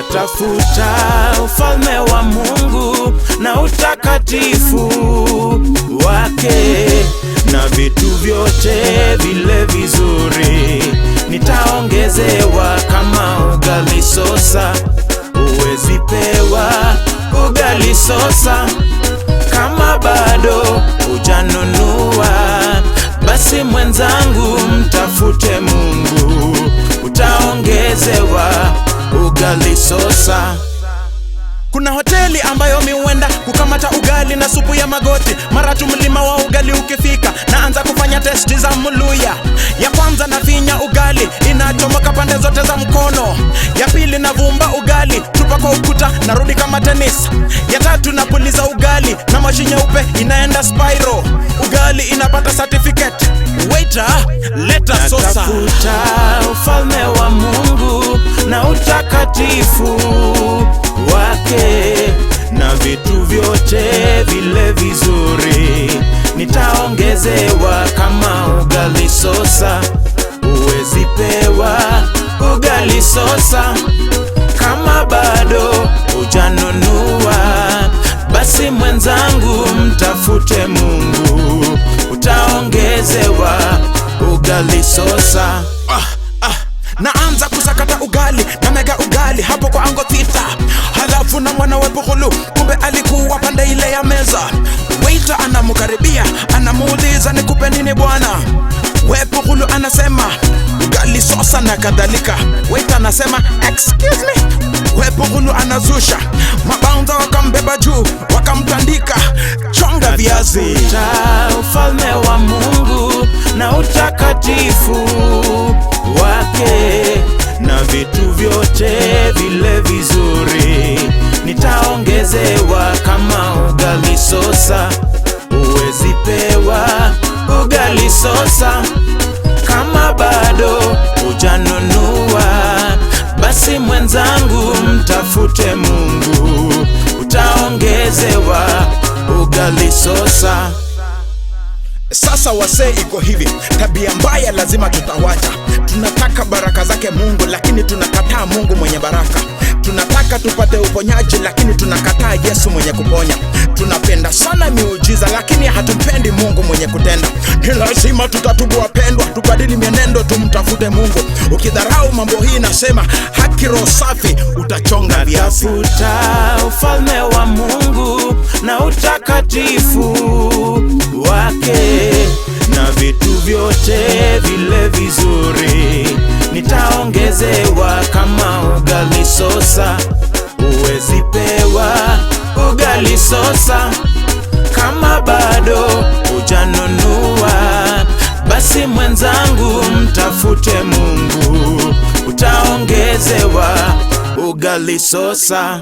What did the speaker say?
Natafuta ufalme wa Mungu na utakatifu wake, na vitu vyote vile vizuri nitaongezewa kama ugali sosa. Huwezi pewa ugali sosa kama bado hujanunua. Basi mwenzangu, mtafute Mungu, utaongezewa ugali sosa. Kuna hoteli ambayo mi huenda kukamata ugali na supu ya magoti. Mara tu mlima wa ugali ukifika, naanza kufanya testi za Mluya. Ya kwanza nafinya ugali, inachomoka pande zote za mkono. Ya pili navumba ugali, tupa kwa ukuta, narudi kama tennis. Ya tatu napuliza ugali na moshi nyeupe inaenda spiral. Ugali inapata certificate. Waiter, leta sosa. Natafuta ufalme wa Mungu na utakatifu wake, na vitu vyote vile vizuri nitaongezewa kama ugali sosa. Huwezi pewa ugali sosa kama bado hujanunua. Basi mwenzangu, mtafute Mungu, utaongezewa ugali sosa. Ah, ah. Naanza kusakata ugali na mega ugali hapo kwa ango thita, halafu na mwana wa Bugulu kumbe alikuwa pande ile ya meza. Waiter anamkaribia anamuuliza, nikupe nini bwana? We Bugulu anasema ugali sosa na kadhalika. Waiter anasema, excuse me. We Bugulu anazusha, mabaunza wakambeba juu wakamtandika, chonga viazi. Natafuta ufalme wa Mungu na utakatifu wake, na vitu vyote vile vizuri nitaongezewa kama ugali sosa. Huwezi pewa ugali sosa kama bado hujanunua. Basi mwenzangu, mtafute Mungu, utaongezewa ugali sosa. Sasa wasee, iko hivi, tabia mbaya lazima tutawacha. Tunataka baraka zake Mungu, lakini tunakataa Mungu mwenye baraka. Tunataka tupate uponyaji, lakini tunakataa Yesu mwenye kuponya. Tunapenda sana miujiza, lakini hatumpendi Mungu mwenye kutenda. Ni lazima tutatubu wapendwa, tubadili mienendo, tumtafute Mungu. Ukidharau mambo hii, nasema haki, roho safi, utachonga viazi. Natafuta ufalme wa Mungu na utakatifu wake, na vitu vyote vile vizuri nitaongezewa kama ugali sosa. Huwezi pewa ugali sosa kama bado hujanunua. Basi mwenzangu, mtafute Mungu, utaongezewa ugali sosa.